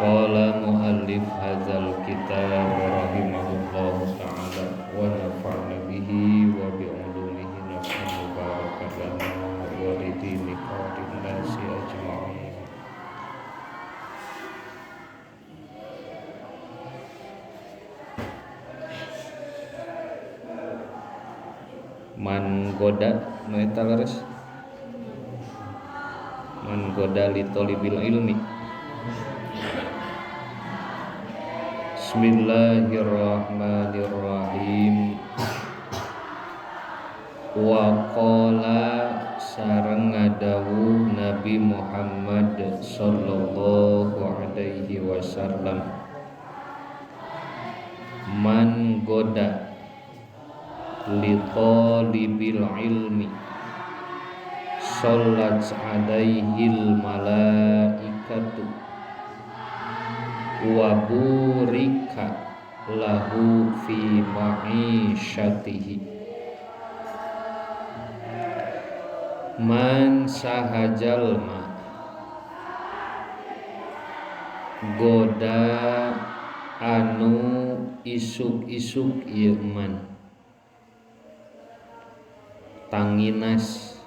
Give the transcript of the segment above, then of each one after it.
Qala muallif hadzal kitab rahimahullahu ta'ala wa nafa'na bihi wa bi ulumihi naf'an mubarakan lana wa li dinika wa linnasi ajma'in. Man goda nu eta leres man goda li talibil ilmi. Bismillahirrahmanirrahim. Wa qala sareng ngadawuh Nabi Muhammad sallallahu alaihi wasallam, man goda li talibil ilmi shollat alaihil malaikatu wa burika lahu fi ma'isyatihi. Man sahajalma goda anu isuk-isuk ieu man tanginas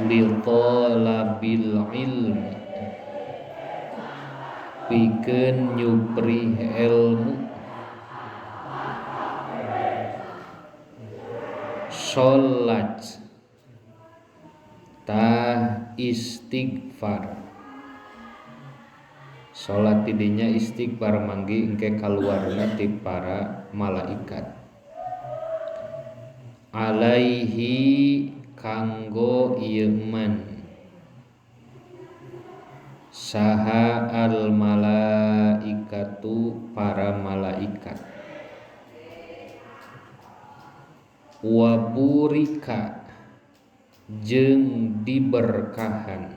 li talabil ilmi pikeun nyuprih ilmu, sholat tah istighfar. Sholat tidinya istighfar manggi engke kaluarna ti para malaikat. Alaihi kanggo ieu man saha al malaikatu para malaikat, wa burika jeung diberkahan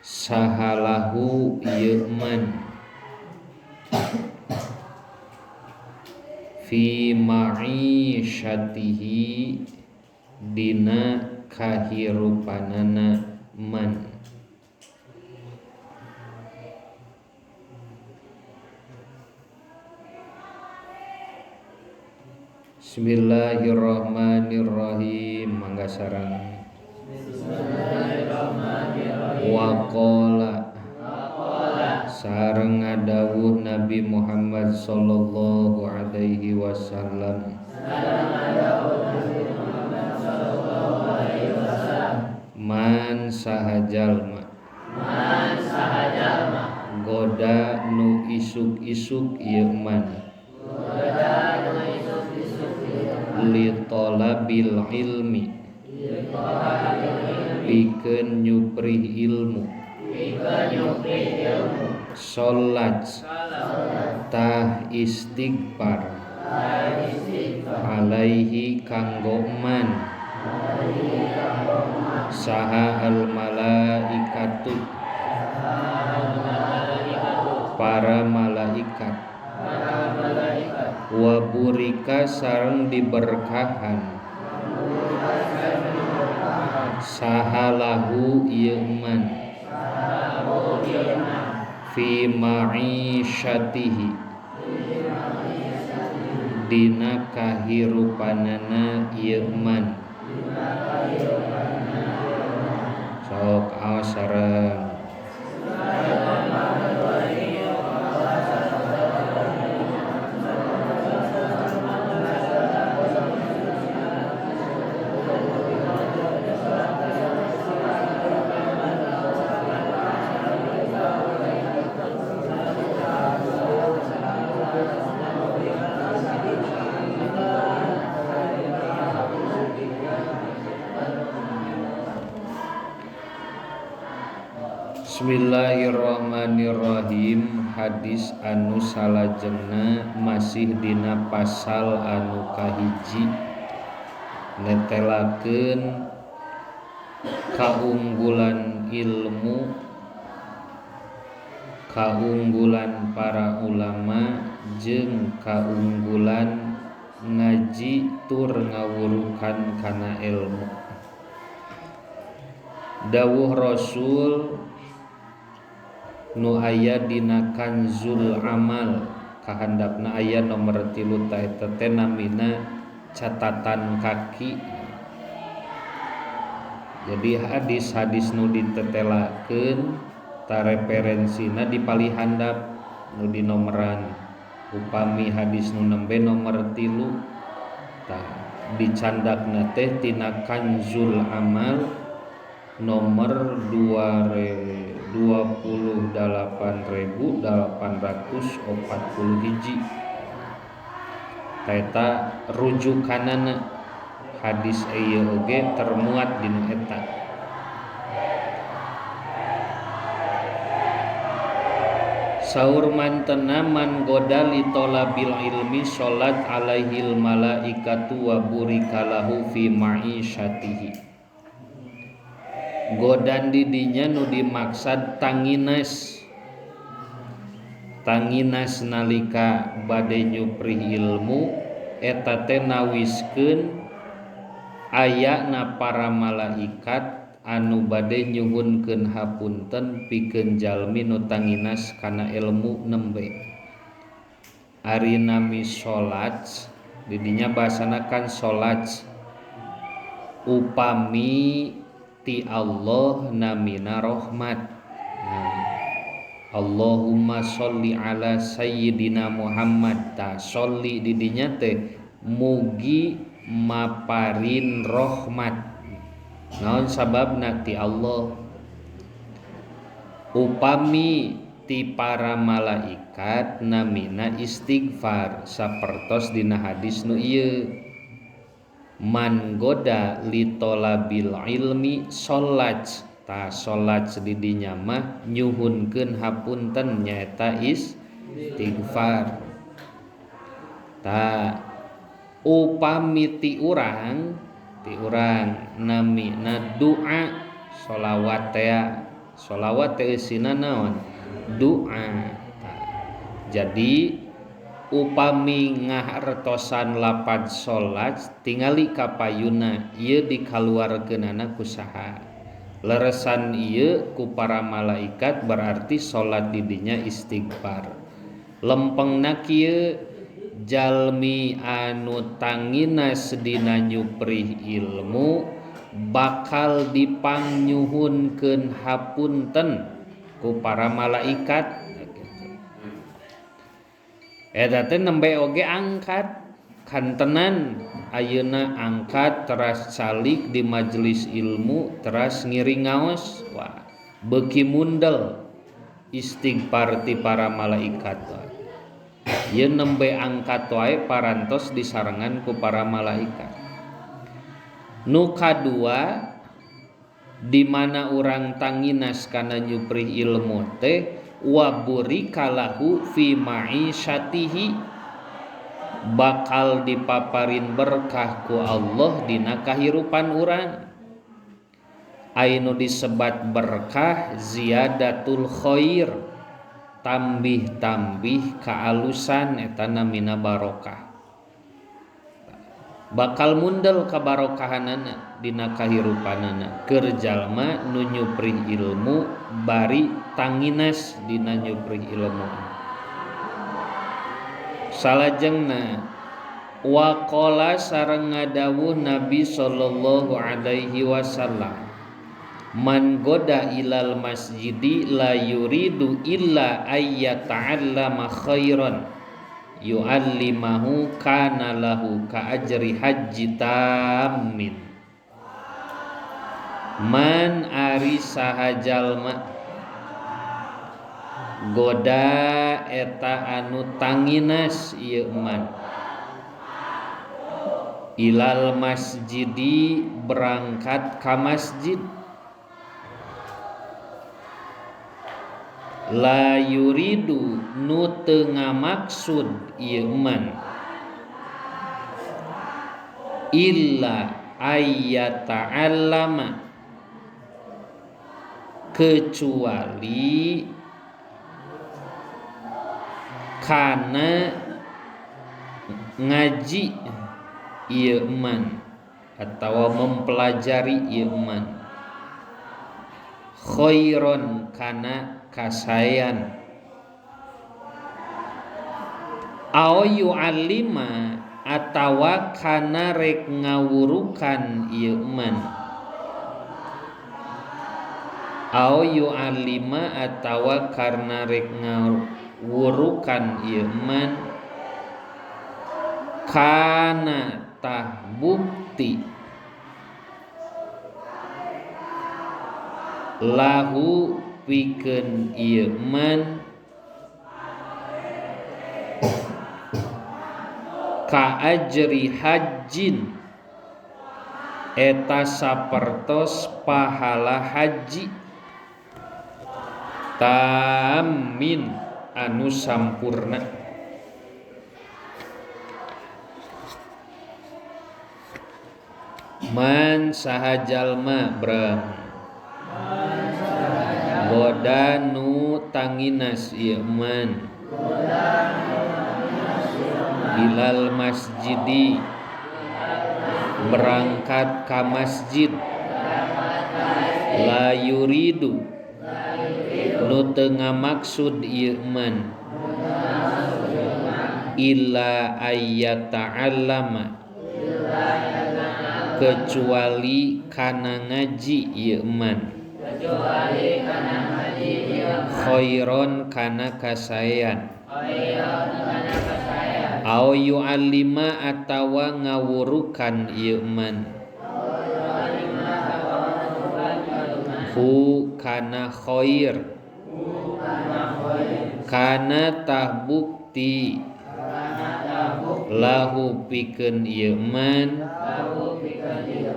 sahalahu ieu man fi ma'isyatihi dina kahirupanana man. Bismillahirrahmanirrahim. Mangga sareng. Bismillahirrahmanirrahim. Wa qala sareng ngadawuh Nabi Muhammad sallallahu alaihi wasallam, man sahajalma goda nu isuk-isuk ieu man li talabil ilmi pikeun nyuprih ilmu, sholat tah istighfar alaihi kanggo man saha al malaikatu para malaikat, wa burika sareng diberkahan sahalahu ieu man fi ma'isyatihi dina kahirupanana ieu man. Sok aos sareng. Bismillahirrahmanirrahim. Hadis anu salajengna masih dina pasal anu kahiji netelakeun kaunggulan ilmu, kaunggulan para ulama jeung kaunggulan ngaji tur ngawurukan kana ilmu. Dawuh Rasul nu aya dina Kanzul Amal kahandapna aya nomor 3 ta eta teh namina catatan kaki. Jadi hadis-hadis nu ditetelakeun ta referensina di palihandap nu dinomeran. Upami hadis nu nembe nomor 3 tah dicandakna teh tina Kanzul Amal nomor 28.841. Eta rujukanana hadis ieu oge termuat dina eta. Saur mantena man goda li talabil ilmi salat alaihil malaikatu wa burikalahu fi ma'isyatihi. Godan didinya nu dimaksad tanginas. Tanginas nalika bade nyuprih ilmu eta teh nawiskeun ayana para malaikat anu bade nyuhunkeun hapunten pikeun jalmi nu tanginas kana ilmu nembe. Ari nami salat didinya bahasana kan salat upami ti Allah namina rahmat. Nah, Allahumma sholli ala sayyidina Muhammad ta sholli didinya teh mugi maparin rahmat. Naon sababna ti Allah? Upami ti para malaikat namina istighfar sapertos dina hadis nu ieu. Man goda li talabil ilmi salat ta salat didinya mah nyuhunkeun hapunten nyaeta istighfar. Ta upami ti urang namina doa sholawat teh, sholawat teh eusina naon? Doa. Jadi upami ngahartosan lapad salat tingali kapayuna ieu dikaluarkeunana ku saha. Leresan ieu ku para malaikat berarti salat didinya istighfar. Lempengna kieu jalmi anu tanginas dina nyuprih ilmu bakal dipangnyuhunkeun hapunten ku para malaikat. Eta teh nembe oge angkat kantenan ayeuna angkat teras calik di majelis ilmu teras ngiring ngaos, wah beuki mundel istighfar ti para malaikat. Ieu nembe angkat wae parantos disarengan ku para malaikat. Nu kadua di mana urang tanginas kana nyuprih ilmu teh wa burikalahu fi ma'isyatihi bakal dipaparin berkah ku Allah dina kahirupan urang. Ainu disebat berkah ziyadatul khair, tambih-tambih kaalusan eta namina barokah. Bakal mundel kabarokahanana dina kahirupanana keur jalma nu nyuprih ilmu bari tanginas dina nyuprih ilmu. Salajengna waqala sareng ngadawuh Nabi sallallahu alaihi wasallam man goda ilal masjidi la yuridu illa ayyata'allama khairan yu'allimahu kana lahu ka ajri haji tammin. Man ari saha jalma goda eta anu tanginas ieu man ilal masjidi berangkat ka masjid la yuridu nu teu ngamaksud ieu man illa ayyata'allama kecuali kana ngaji ieu man atau mempelajari ieu man Khairon kana kasaean aw yu'allima atawa kana rek ngawurukan ieu man aw yu'allima atawa karna rek ngawurukan ieu man kana tah bukti lahu pikeun ieu man ka ajri hajjin eta sapertos pahala haji tamin anu sampurna. Man saha jalma brem godanu tanginas ieu man ilal masjidi berangkat ka masjid la yuridu nu teu ngamaksud ieu man illa ayyata'allama kecuali kana ngaji ieu man khairon kana kasaean aw yu'allima atawa ngawurukan ieu man hu kana khair kana tah bukti lahu pikeun ieu man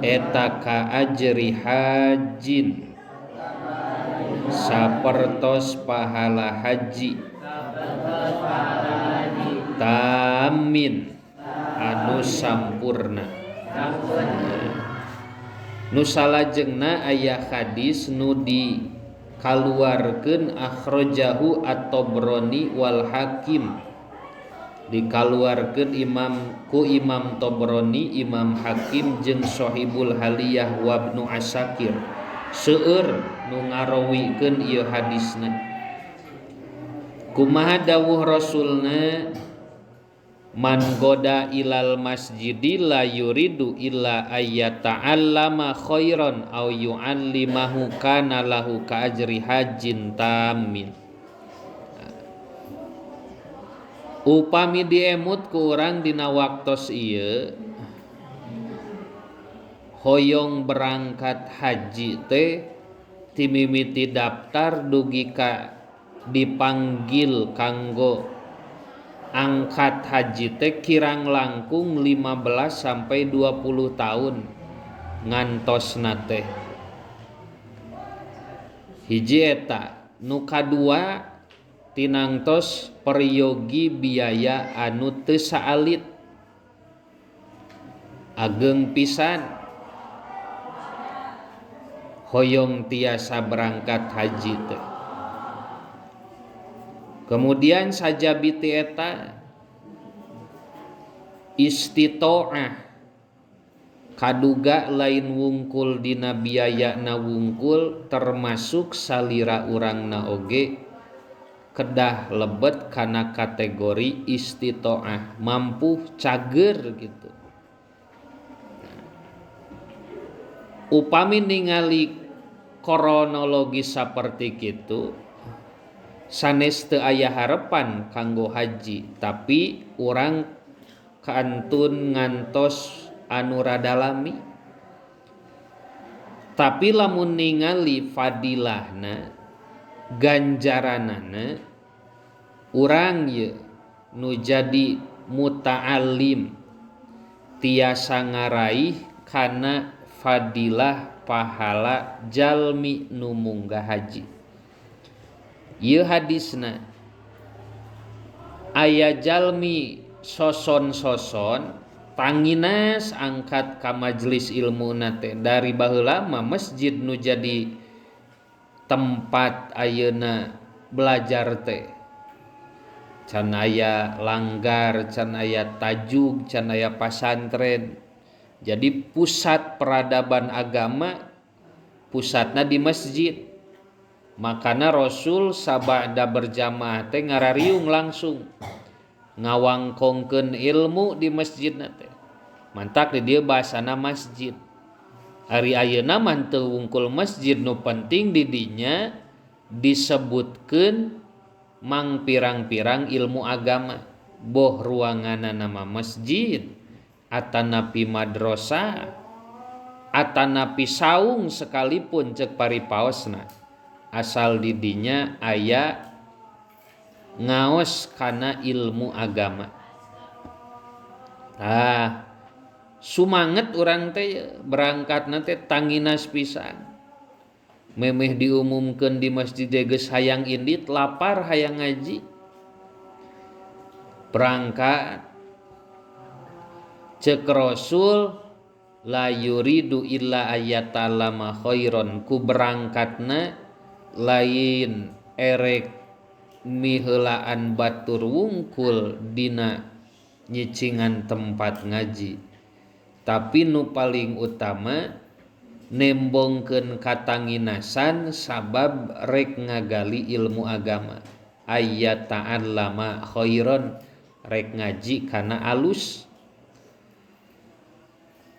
eta ka ajri hajin sapertos pahala haji tamin anu sampurna. Nu salajengna aya hadis nu dikaluarkeun akhrajahu at-Tabrani wal Hakim, dikaluarkeun imam ku Imam Tabrani, Imam Hakim jeung Shahibul Haliyah wa Ibnu Asakir. Seueur nu ngarawikeun ieu hadisna. Kumaha dawuh Rasulna man goda ilal masjidi la yuridu illa ayyata'allama khairan aw yu'allimahu kana lahu ka ajri hajjin tamin. Upami diemut ku urang dina waktos ieu hoyong berangkat haji teh timimiti daftar dugi ka dipanggil kanggo angkat haji teh kirang langkung 15 sampai 20 tahun ngantosna teh. Hiji eta, nu kadua tinangtos peryogi biaya anu teu saalit ageng pisan hoyong tiasa berangkat haji teh. Kemudian sajabi ti eta istitoah kaduga lain wungkul dina biayana wungkul termasuk salira urangna oge kedah lebet kana kategori istitoah mampu cager gitu. Upami ningali kronologi saperti kitu sanes teu aya harepan kanggo haji, tapi urang kantun ngantos anu rada lami. Tapi lamun ningali fadilahna ganjaranana urang ye nu jadi muta'allim tiasa ngaraih kana fadilah pahala jalmi nu munggah haji. Ieu hadisna aya jalmi soson-soson tanginas angkat ka majelis ilmu teh dari baheula mah masjid nu jadi tempat ayeuna belajar teh. Can aya langgar, can aya tajug, can aya pasantren. Jadi pusat peradaban agama pusatna di masjid. Makana Rasul sabada berjamaah teh ngarariung langsung ngawangkongkeun ilmu di masjidna teh. Mantak di dieu bahasana masjid. Ari ayeuna mah teu wungkul masjid, nu penting di dinya disebutkeun mang pirang-pirang ilmu agama. Boh ruanganna nama masjid atanapi madrasah atanapi saung sekalipun cek paripaosna, asal didinya aya ngaos kana ilmu agama. Tah sumanget urang teh berangkatna teh tanginas pisan. Memeh diumumkeun di masjid geus hayang indit, lapar hayang ngaji. Berangkat cek Rasul la yuridu illa ayatallama khairon, ku berangkatna lain erek miheulaan batur wungkul dina nyicingan tempat ngaji, tapi nu paling utama nembongkeun katanginasan sabab rek ngagali ilmu agama. Ayata'allama khairon, rek ngaji kana alus.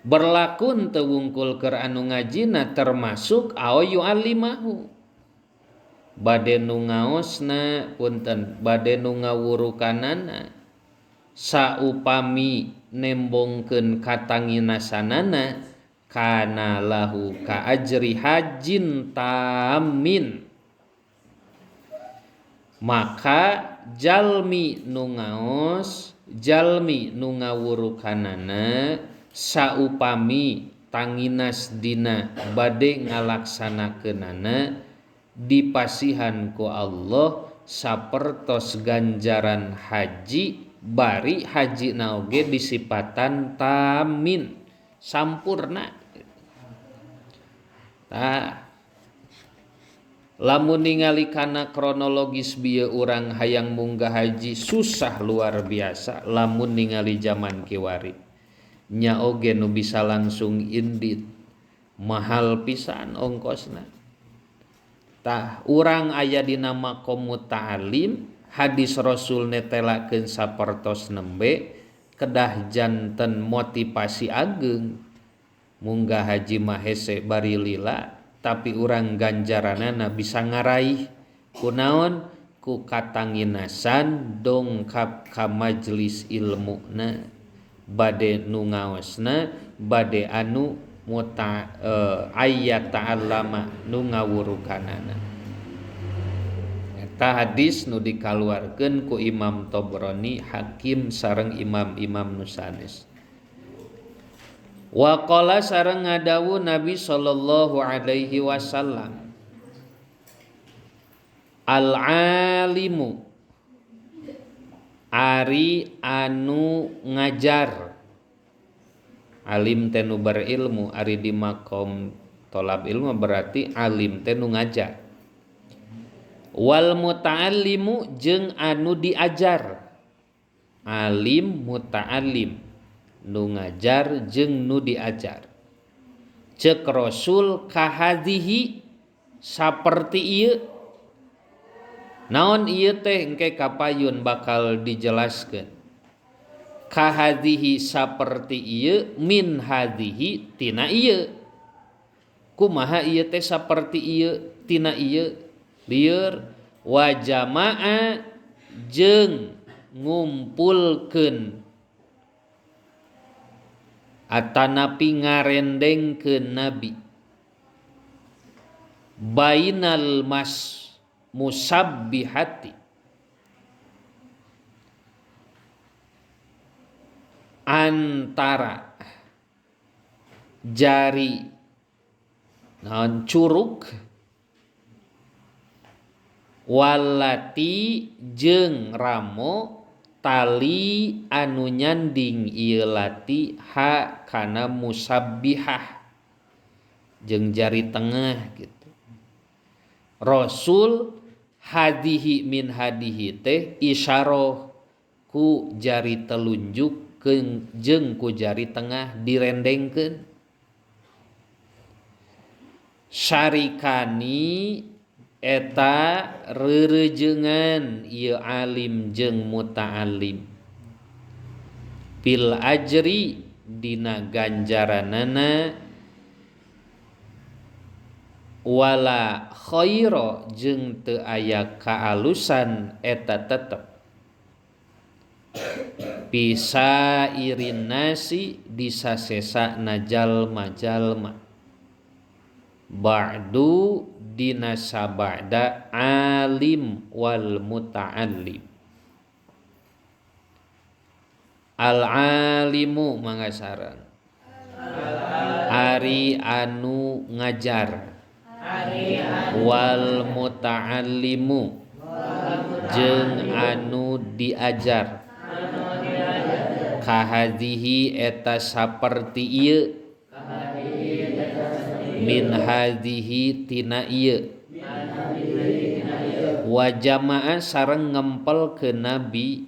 Berlakun teu wungkul keur anu ngajina termasuk au yu'allimahu, bade nu ngaosna punten bade nu ngawurukanana saupami nembongkeun katanginasanana kana lahu ka ajri hajin tamin, maka jalmi nu ngaos jalmi nu ngawurukanana saupami tanginas dina bade ngalaksanakeunana dipasihan ku Allah sapertos ganjaran haji, bari haji naoge disipatan tamin sampurna. Tah lamun ningali kana kronologis bieu urang hayang munggah haji susah luar biasa lamun ningali zaman kiwari. Nya oge nu bisa langsung indit mahal pisan ongkosna. Tah urang aya dina maqam muta'alim, hadis Rasul netelakeun sapertos nembe kedah janten motivasi ageng. Munggah haji mah hese bari lila, tapi urang ganjaranana bisa ngaraih kunaon ku katanginasan dongkap ka majelis ilmuna, bade nu ngaosna bade anu ayat ta'allama nu ngawurukanana. Eta hadis nu dikaluarkeun ku Imam Tabrani, Hakim sareng imam-imam nu sanes. Wa qala sareng ngadawu Nabi sallallahu alaihi wasallam, al alimu ari anu ngajar. Alim teh nu berilmu, ari di makom tolab ilmu berarti alim teh nu ngajar. Wal muta'allimu jeung anu diajar. Alim muta'allim nu ngajar jeung nu diajar. Cek Rasul kahadhihi saperti ieu. Naon ieu teh engke kapayun bakal dijelaskeun. Kahadhihi saperti ieu min hadhihi tina ieu. Kumaha ieu teh saperti ieu tina ieu? Lieur wa jamaa jeung ngumpulkeun atanapi ngarendengkeun nabi bainal mas musabbihati antara jari naon curug walati jeung ramo tali anu nyanding ieu lati ha kana musabbihah jeung jari tengah gitu. Rasul hadihi min hadihi teh isyarah ku jari telunjuk jeung ku jari tengah direndengkeun. Syarikani Eta rereujeungan ieu alim jeung muta'allim fil ajri dina ganjaranana wala khaira jeung teu aya kaalusan eta tetep bisa irin nasi disasesana jalma-jalma ba'du dina sabada alim wal muta'allim. Al alimu mangasaran ari anu ngajar wal muta'allimu jeung anu diajar kahadhihi eta saperti ieu min hadhihi tina ieu wa jama'a sareng ngempel ke nabi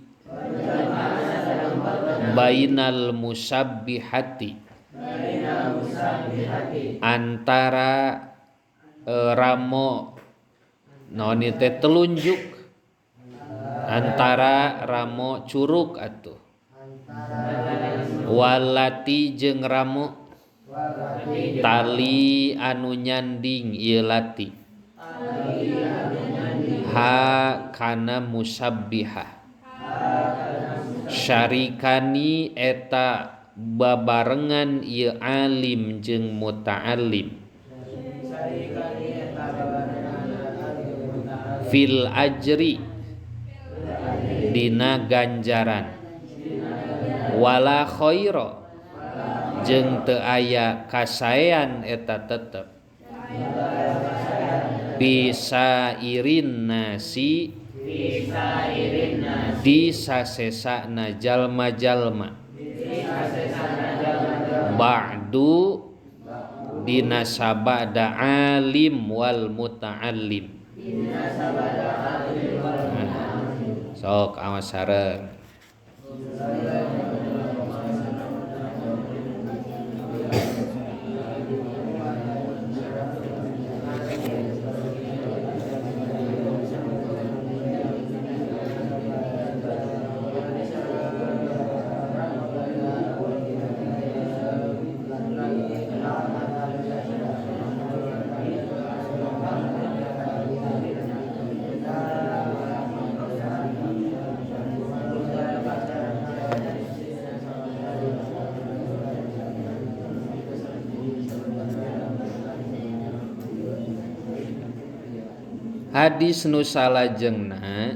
bainal musabbihati antara ramo naon teh telunjuk antara ramo curug atuh walati jeung ramo tali anu nyanding ieu lati ha kana musabbihah syarikani eta babarengan ieu alim jeung muta'allim fil ajri dina ganjaran wala khaira jeung teu aya kasaean eta tetep bisa irin nasi disasesana jalma-jalma ba'du dina sabada alim wal muta'allim. Sok awas sareng. Hadis nu salajengna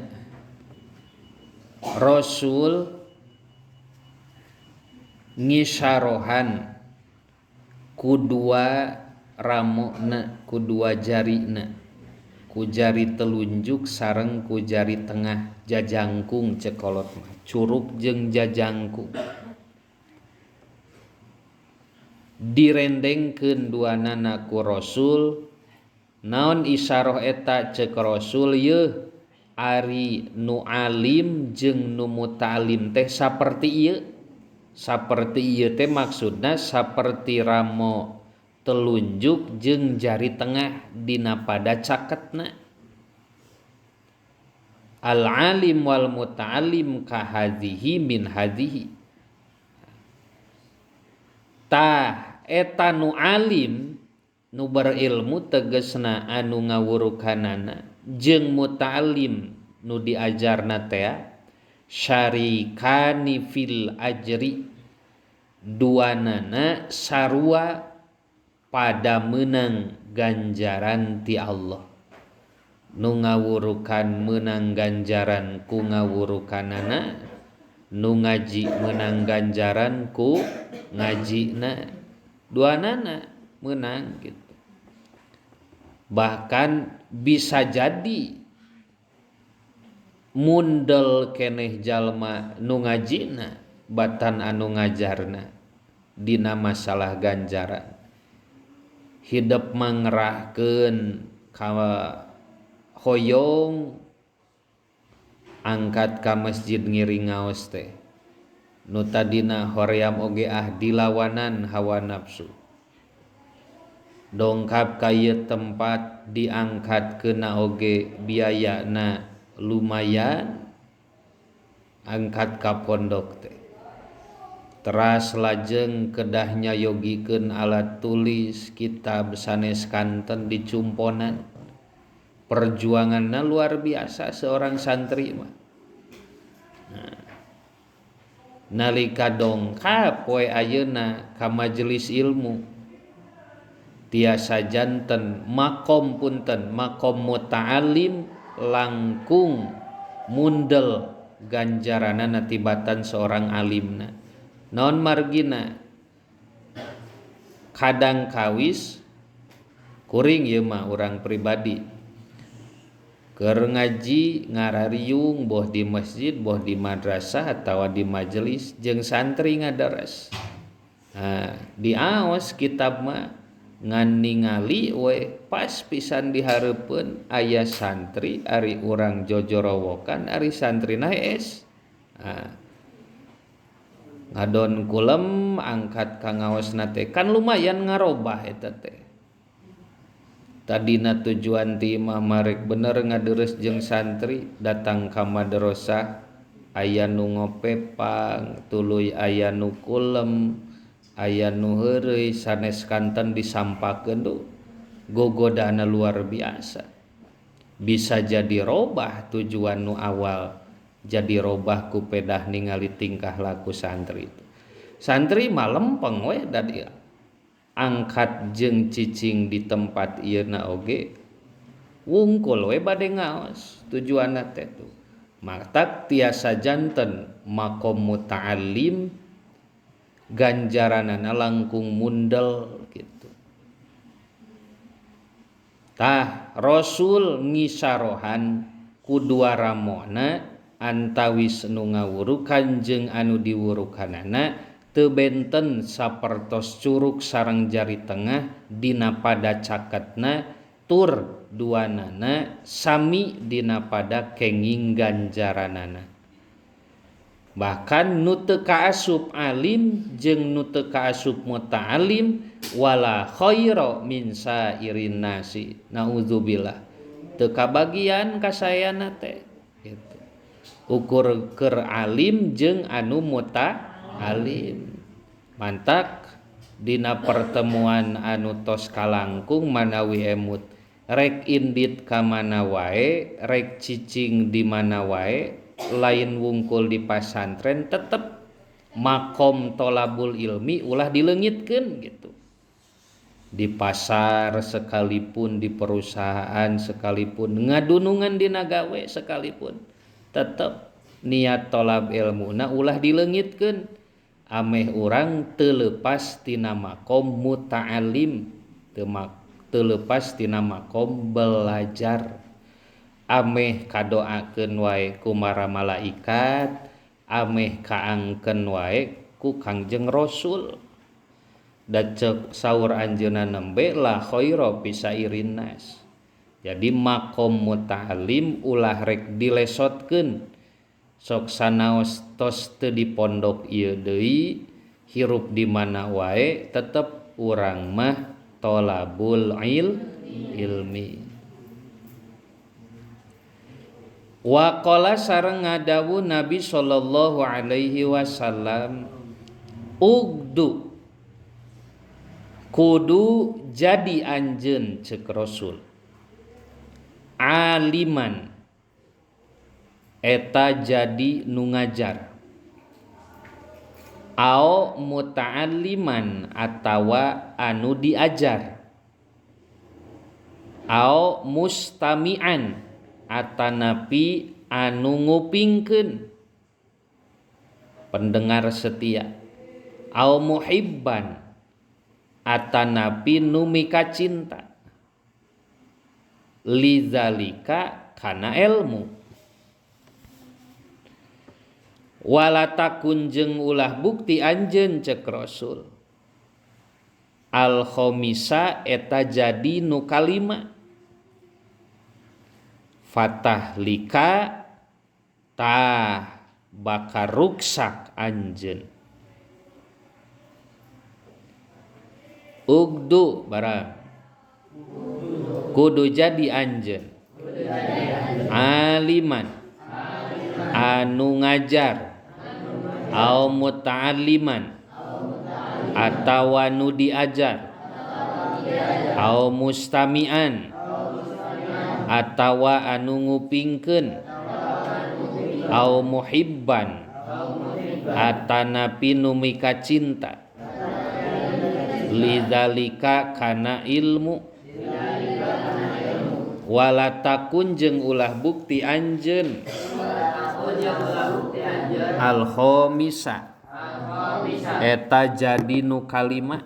Rasul ngisarohan ku dua ramona, ku dua jarina, ku jari telunjuk sareng ku jari tengah jajangkung cekolot mah, curug jeung jajangkung. Direndengkeun duanana ku Rasul. Naon isyarah eta cek Rasul yeuh ari nu alim jeung nu muta'alim teh saperti ieu. Saperti ieu teh maksudna saperti ramo telunjuk jeung jari tengah dina pada caketna. Al alim wal muta'alim ka hadhihi min hadhihi. Tah eta nu alim nu berilmu tegesna anu ngawurukanana jeung muta'alim nu diajarna teh syarikani fil ajri duanana sarua pada menang ganjaran ti Allah. Nu ngawurukan menang ganjaran ku ngawurukanana, nu ngaji menang ganjaran ku ngajina, duanana menang gitu. Bahkan bisa jadi mundel keneh jalma nu ngajina batan anu ngajarna dina masalah ganjaran. Hidup mangerahkeun ka hoyong angkat ka masjid ngiring ngaos teh. Nu tadina hoream oge ah dilawanan hawa nafsu. Dongkap ka ieu tempat diangkat keuna oge biayana lumayan angkat ka pondok teh. Teras lajeng kedah nyayogikeun alat tulis kitab sanes kanten dicumponan. Perjuanganna luar biasa seorang santri mah. Nah, nalika dongkap poe ayeuna ka majelis ilmu tiasa janten makom punten makom muta'alim langkung mundel ganjaranana tibatan seorang alimna. Non margina kadang kawis kuring ieu mah urang pribadi keur ngaji ngarariung boh di masjid boh di madrasah atawa di majelis jeung santri ngadaras. Nah, diaos kitab mah ngan ningali we pas pisan dihareupeun aya santri ari urang jojorowokan ari santrina hees. Nah, ngadon kulem angkat ka ngaosna teh kan lumayan ngarobah eta teh. Tadina tujuan ti imah marek bener ngadereus jeung santri datang ka madrasah aya nu ngopepang tuluy aya nu kulem aya nu heureuy sanes kanten disampakeun tuh gogodana luar biasa. Bisa jadi robah tujuan nu awal jadi robah ku pedah ningali tingkah laku santri itu. Santri mah lempeng we da angkat jeung cicing di tempat ieu na oge wungkul we bade ngaos tujuanna teh tuh. Matak tiasa janten makom muta'allim ganjaranana langkung mundel gitu. Tah Rasul ngisarohan ku dua ramona antawis nu ngawurukan jeung anu diwurukanana teu benten sapertos curug sareng jari tengah dina pada caketna tur duanana sami dina pada kenging ganjaranana. Bahkan nu teu kaasup alim jeung nu teu kaasup muta'alim wala khaira min sairin nasi. Nauzubillah. Teu kabagian kasayana teh gitu. Ukur keur alim jeung anu muta'alim. Mantak dina pertemuan anu tos kalangkung manawi emut rek indit ka mana wae rek cicing di mana wae lain wungkul di pasantren tetep makom tolabul ilmi ulah dileungitkeun gitu. Di pasar sekalipun, di perusahaan sekalipun, ngadunungan dina gawe sekalipun, tetep niat tolab ilmuna ulah dileungitkeun ameh urang teu leupas tina makom muta'alim, teu leupas tina makom belajar. Ameh kadoakeun wae ku para malaikat, ameh kaangkeun wae ku Kangjeng Rasul. Da ceuk saur anjeunna nembe la khaira fi sairin nas. Jadi makom muta'alim ulah rek dilesotkeun. Sok sanaos tos teu di pondok ieu deui, hirup di mana wae tetep urang mah tolabul ilmi. Waqala sareng ngadawu Nabi sallallahu alaihi wasallam, ugdu kudu jadi anjeun ceuk Rasul aliman eta jadi nu ngajar ao muta'alliman atawa anu diajar ao mustami'an atanapi anu ngupingkeun pendengar setia au muhibban atanapi nu mika cinta lizalika kana ilmu. Wala takun jeung ulah bukti anjeun ceuk Rasul al khamisa eta jadi nu kalima fatah lika tah bakal ruksak anjeun. Ugdu barang Kudu jadi anjeun aliman anu ngajar au muta'alliman atawa nu diajar au mustami'an atawa anu ngupingkeun au muhibban atanapi nu mika cinta lidzalika kana ilmu wala takun jeung ulah bukti anjeun al khamisa eta jadi nu kalima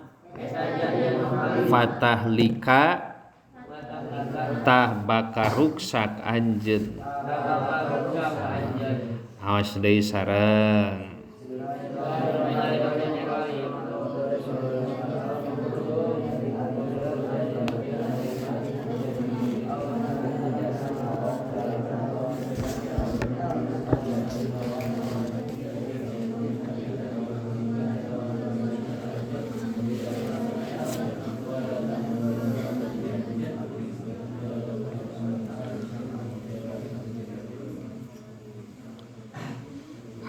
fatahlika tah bakal ruksak anjeun. Awas deui sareng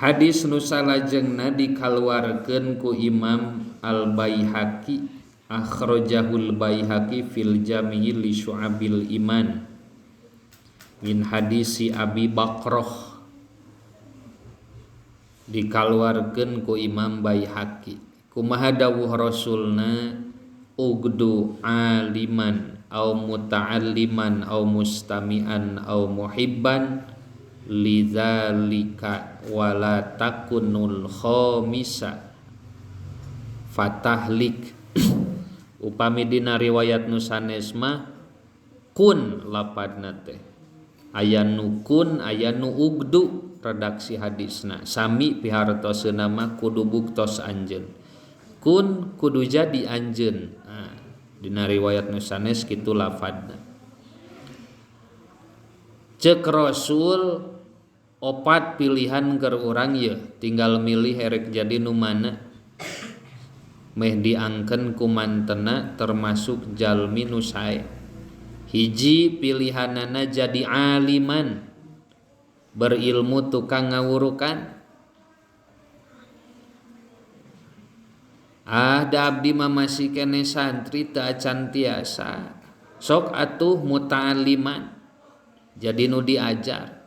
hadis nu salajengna dikaluarkeun ku Imam Al-Baihaqi akhrajahul Baihaqi fil Jami'i li Syu'abil Iman min hadisi Abi Bakrah dikaluarkeun ku Imam Baihaqi. Kumaha dawuh Rasulna ugdu aliman au muta'alliman au mustami'an au muhibban lidzalika wala takunul khamisa fatahlik. Upami dina riwayat nu sanes mah kun lapadna teh aya nu kun aya nu ugdu redaksi hadisna sami pihartoseuna mah kudu buktos anjeun kun kudu jadi anjeun. Nah, dina riwayat nu sanes kitu lafadna. Cek Rasul opat pilihan keur urang ye tinggal milih erek jadi nu mana meh diangkeun ku mantena termasuk jalmi nu sae. Hiji pilihanana jadi aliman berilmu tukang ngawurukan. Ah da abdi mah masih keneh santri teu acan tiasa. Sok atuh muta'alliman jadi nu diajar.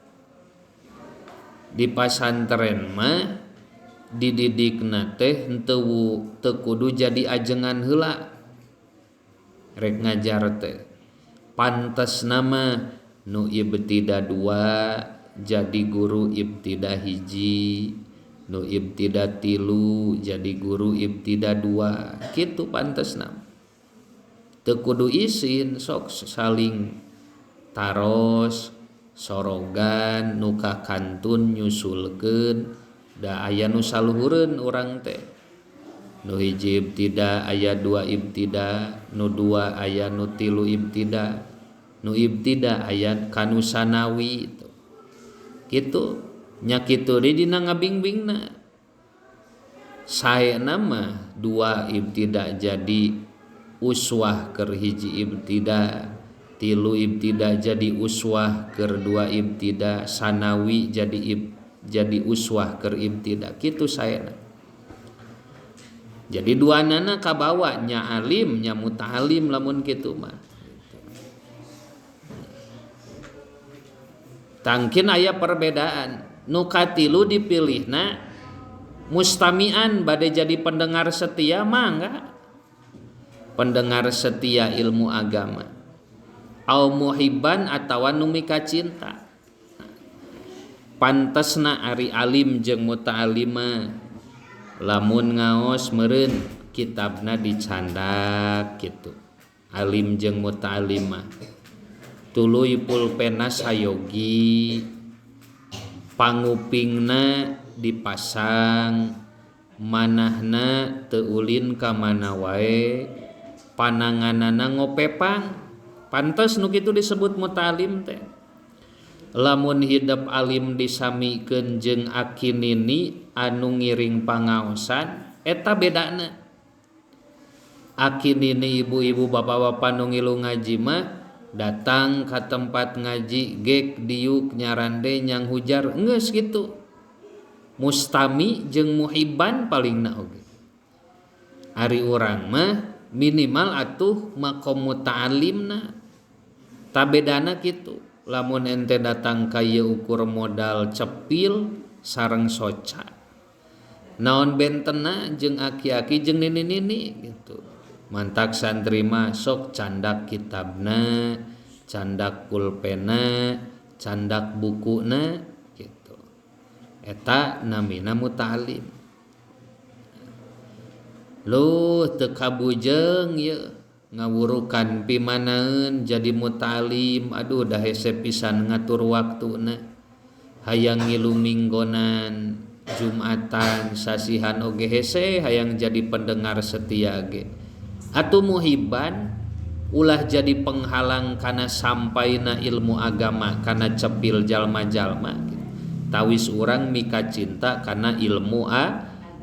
Di pasantren mah dididikna teh henteu teu kudu jadi ajengan heula rek ngajar teh. Pantes nama nu ibtida dua jadi guru ibtida hiji, nu ibtida tilu jadi guru ibtida dua, kitu pantesna. Teu kudu isin sok saling taros sorogan nu ka kantun nyusulkeun da aya nu saluhureun urang teh. Nu hiji ibtida aya dua ibtida, nu dua aya nu tilu ibtida, nu ibtida aya kanu sanawi itu. Kitu nya kitu di dina ngabingbingna. Saena mah dua ibtida jadi uswah keur hiji ibtida, tilu ibtida jadi uswah keur dua ibtida, sanawi jadi uswah keur ibtida. Kitu saena. Jadi dua nana kabawa nya alim nya muta'alim lamun kitu mah. Tangkin aya perbedaan. Nu katilu dipilihna mustami'an bade jadi pendengar setia mangga. Pendengar setia ilmu agama. Au muhibban atawa nu mika cinta. Pantesna ari alim jeung muta'alima. Lamun ngaos meureun kitabna dicandak kitu. Alim jeung muta'alima. Tuluy pulpena sayogi, pangupingna dipasang, manahna teu ulin ka mana wae, pananganana ngopepang. Pantes nu kitu disebut muta'alim teh. Lamun hidep alim disamikeun jeung akinini anu ngiring pangaosan eta bedana. Aki nini ibu-ibu bapak-bapak nu ngilu ngaji mah datang ka tempat ngaji gek diuk nyarande nyang hujar geus kitu. Mustami jeung muhibban palingna oge. Ari urang mah minimal atuh maqam muta'allimna. Tabedana kitu. Lamun ente datang ka ieu ukur modal cepil sareng soca. Naon bentena jeung aki-aki jeung nini-nini gitu. Mantak santri mah sok candak kitabna, candak pulpena, candak bukuna gitu. Eta namina muta'allim. Luh teu kabujeng ieu ngawurukan pimanaeun jadi muta'allim, aduh dah hese pisan ngatur waktuna. Hayang ngilu minggonan, Jumatan, sasihan oge hese hayang jadi pendengar setia ge. Atuh muhibban ulah jadi penghalang kana sampaina ilmu agama kana cepil jalma-jalma gitu. Tawis urang mika cinta kana ilmu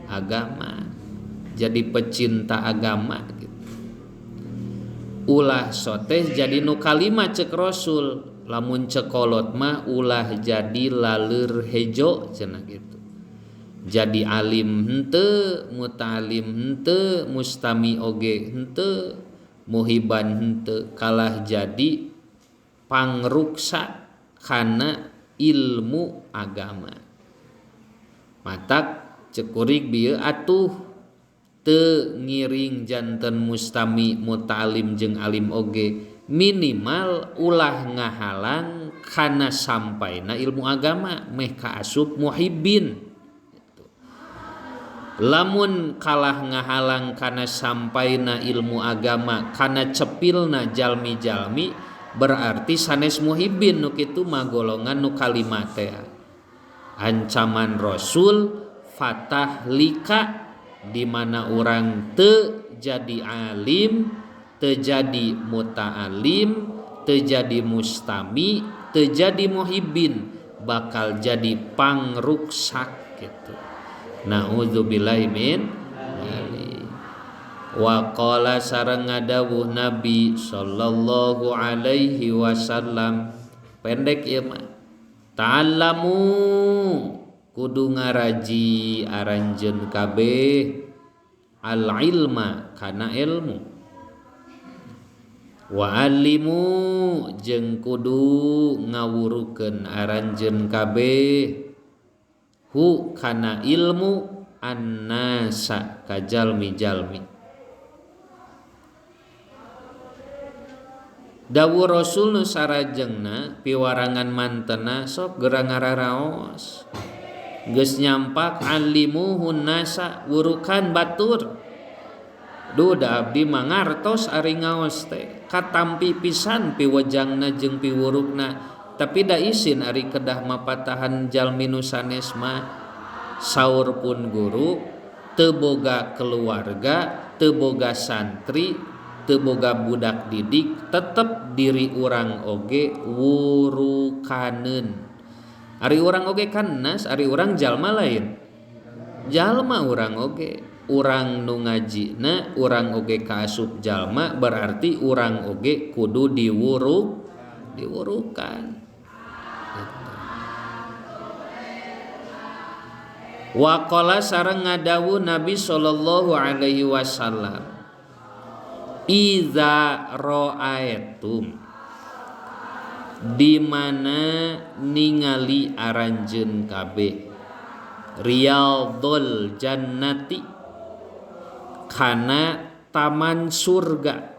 agama. Jadi pecinta agama gitu. Ulah soteh jadi nu kalima cek Rasul, lamun cekolot mah ulah jadi laleur hejo cenah gitu. Jadi alim henteu, muta'alim henteu, mustami oge henteu, muhiban henteu, kalah jadi pangruksa kana ilmu agama. Matak cekurik bieu atuh teu ngiring janten mustami, muta'alim jeung alim oge, minimal ulah ngahalang kana sampaina ilmu agama meh kaasup muhibbin. Lamun kalah ngahalang kana sampaina ilmu agama kana cepilna jalmi-jalmi berarti sanes muhibbin nu kitu mah golongan nu kalima teh. Ancaman Rasul fatah lika di mana urang teu jadi alim, teu jadi muta'alim, teu jadi mustami, teu jadi muhibbin, bakal jadi pangruksak gitu. Na'udzubillahi min dzalik. Wa qala sareng ngadawuh Nabi sallallahu alaihi wasallam, pendek ieu mah. Ta'allamu kudu ngaraji aranjeun kabeh al ilma kana ilmu. Wa alimu jeung kudu ngawurukeun aranjeun kabeh hu kana ilmu annasa ka jalmi-jalmi. Dawuh Rasul nu sarajengna piwarangan mantena sok geura ngararaos. Geus nyampak alimuhun nasa wurukan batur. Duh da abdi mah ngartos ari ngaos teh katampi pisan piwejangna jeung piwurukna. Tapi da isin ari kedah mapatahan jalmi nu sanes mah. Saur pun guru teu boga keluarga, teu boga santri, teu boga budak didik, tetep diri urang oge wurukaneun. Ari urang oge kan nas, ari urang jalma lain. Jalma urang oge, urang nu ngajina, urang oge kaasup jalma, berarti urang oge kudu diwurukan. Waqala sareng ngadawuh Nabi sallallahu alaihi wasallam, iza ra'aitum, di mana ningali aranjeun kabeh riyadhul jannati kana taman surga.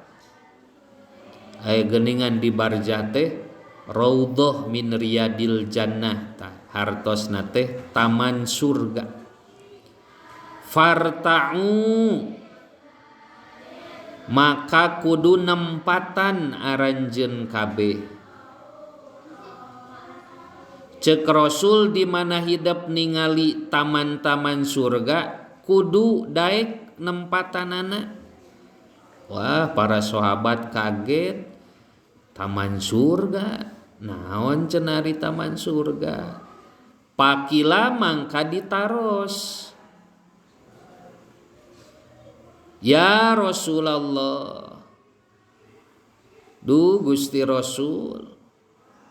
Aya geuningan di barjah teh raudhah min riyadil jannah, tah hartosna teh taman surga. Farta'u maka kudu nempatan aranjeun kabeh. Cek Rasul di mana hidup ningali taman-taman surga kudu daek nempatanana. Wah, para sahabat kaget. Taman surga, naon cenari taman surga? Pakila mangka ditaros. Ya Rasulullah, duh Gusti Rasul,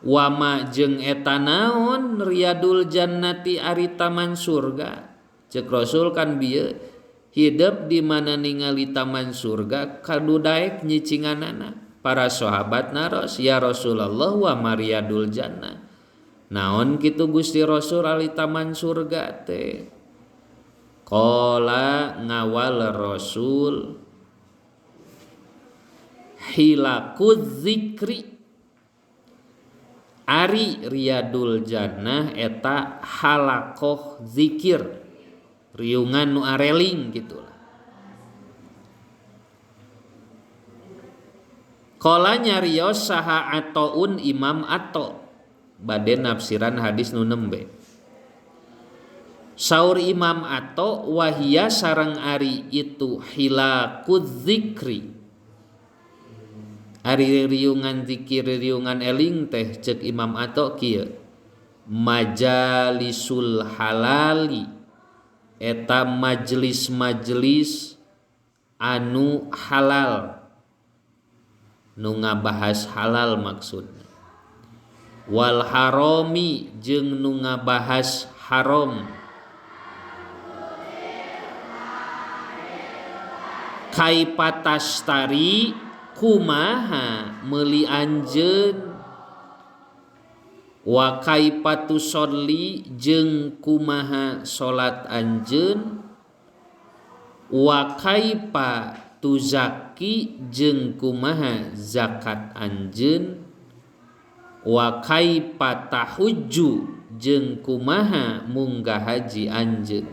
wama jeung eta naon riyadul jannati ari taman surga. Cek Rasul kan bieu hidup di mana ningali taman surga kadu daek nyicinganana. Para sahabat naros, ya Rasulullah wa mariyadul jannah, naon kitu Gusti Rasul ari taman surga teh. Qala ngawal Rasul hilaku zikri, ari riyadul jannah eta halakoh zikir, riungan nu areling gitulah. Qala nyarios saha ataun Imam Ato bade nafsiran hadis nu nembe. Saur Imam Ato wahia sareng ari itu hilaku zikri, ari riungan zikir riungan eling teh cek Imam Ato kieu majalisul halali, eta majelis-majelis anu halal, nu ngabahas halal maksudna, wal harami jeung nu ngabahas haram. Kaipatastari kumaha meuli anjeun, wa kaipatusolli jeung kumaha salat anjeun, wa kaipa tuzaki jeung kumaha zakat anjeun, wa kaipa tahujju jeung kumaha munggah haji anjeun,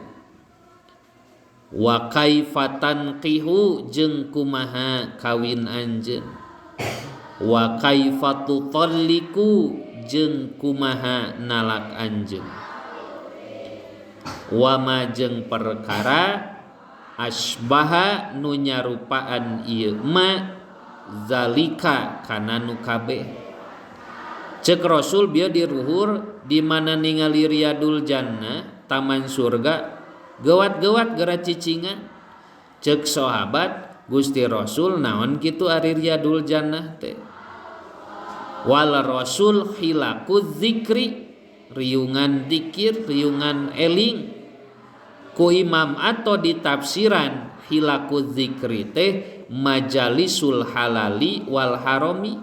wa kaifa tanqihu jeung kumaha kawin anjeun, wa kaifa tutalliqu jeung kumaha nalak anjeun, wa ma jeung perkara asbaha nu nyarupaan ieu ma zalika kana nu kabeh. Cek Rasul bieu diruhur di mana ningali riyadul jannah taman surga gewat-gewat gera cicingan. Cek sahabat Gusti Rasul naon kitu ari riyadul jannah teh. Wal Rasul hilaku zikri, riungan zikir, riungan eling. Ku Imam atau ditafsiran hilaku zikri teh majalisul halali wal harami,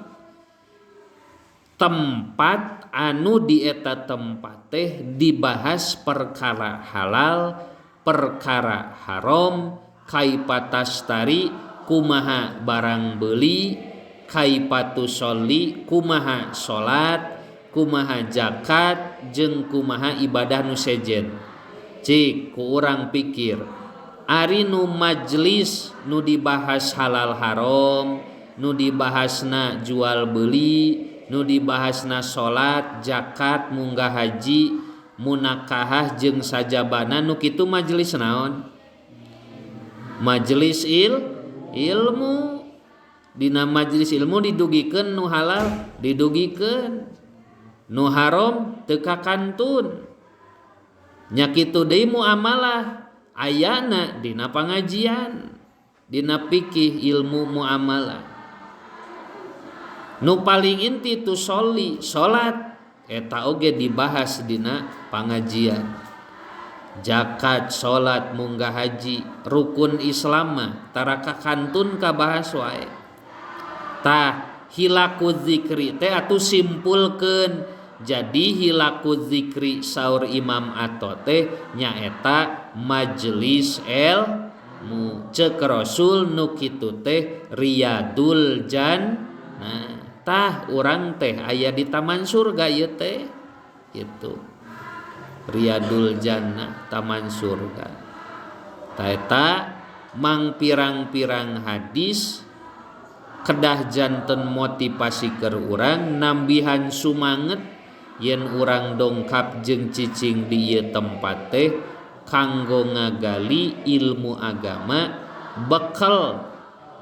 tempat anu di eta tempat teh dibahas perkara halal, perkara haram, kaipatastari kumaha barang beli, kaipatusolli kumaha salat, kumaha zakat jeung kumaha ibadah nu sejen. Cik ku urang pikir ari nu majlis nu dibahas halal haram, nu dibahasna jual beli, nu dibahasna salat, zakat, munggah haji, munakahah jeung sajabana, nu kitu majelis naon? Majelis ilmu. Dina majelis ilmu didugikeun nu halal, didugikeun nu haram teu kakantun. Nya kitu deui muamalah ayana dina pangajian, dina fikih ilmu muamalah. Nu paling inti tu soli, salat eta oge dibahas dina pangajian. Zakat, salat, munggah haji, rukun Islam mah tara kakantun kabahas wae. Tah hilaku zikri teh atuh simpulkeun. Jadi hilaku zikri saur Imam Ato teh nyaeta majelis ilmu. Cek Rasul nu kitu teh riyadul jannah. Tah urang teh aya di taman surga ieu teh kitu. Riyadul jannah, taman surga. Tah eta mang pirang-pirang hadis kedah janten motivasi keur urang nambihan sumanget yen urang dongkap jeung cicing di ieu tempat teh kanggo ngagali ilmu agama, bekal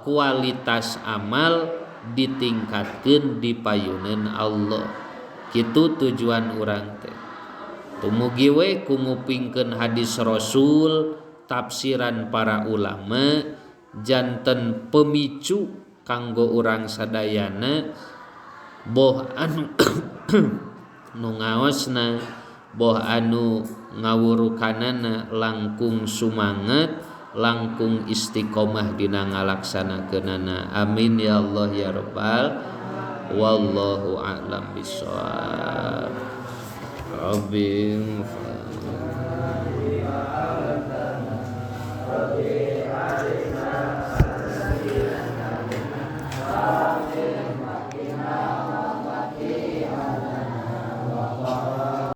kualitas amal ditingkatkeun di payuneun Allah. Kitu tujuan urang teh. Tumugi we ku ngupingkeun hadis Rasul, tafsiran para ulama, Janten pemicu kanggo urang sadayana boh anu nu ngaosna boh anu ngawurukanana langkung sumanget langkung istiqomah dina ngalaksanakeunana. Amin ya Allah ya rabbal wallahu a'lam bissawab. Rabbi.